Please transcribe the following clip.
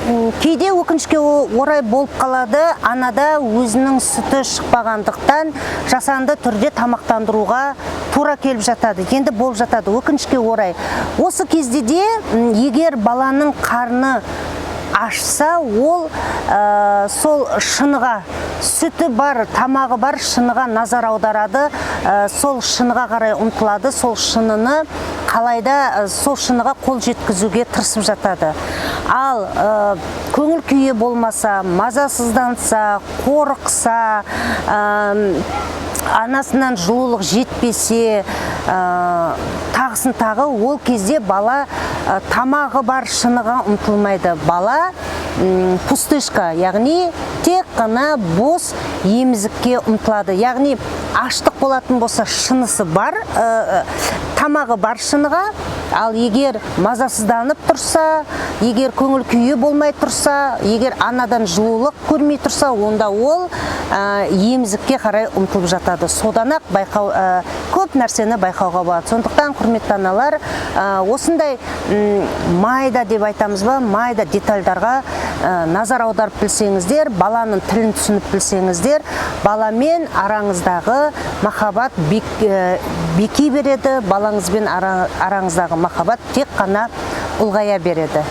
Кейде өкінішке орай болып қалады, анада өзінің сүті шықпағандықтан жасанды түрде тамақтандыруға тура келіп жатады, енді болып жатады өкінішке орай. Осы кезде де егер баланың қарны ашса, ол сол шыныға, сүті бар, тамағы бар шыныға назар аударады, сол шыныға қарай ұмтылады, сол шыныны қалайда сол шыныға қол жеткізуге тырысып жатады. Ал көңіл күйі болмаса, мазасызданса, қорықса, анасынан жылулық жетпесе, тағысын тағы, ол кезде бала тамағы бар шыныға ұмтылмайды. Бала пустышка, яғни тек қана бос емізікке ұмтылады. Яғни аштық болатын болса, шынысы бар, тамағы бар шыныға, ал егер мазасызданып тұрса, егер көңіл күйі болмай тұрса, егер анадан жылулық көрмей тұрса, онда ол емізікке қарай ұмтылып жатады. Содан ақ байқау, көп нәрсені байқауға болады. Сондықтан, құрметті аналар, осындай майда деп айтамыз ба, майда детальдарға назар аударып білсеңіздер, баланың тілін түсініп білсеңіздер, баламен араңыздағы махаббат беки береді, балаңызбен араңыздағы махаббат тек қана ұлғая береді.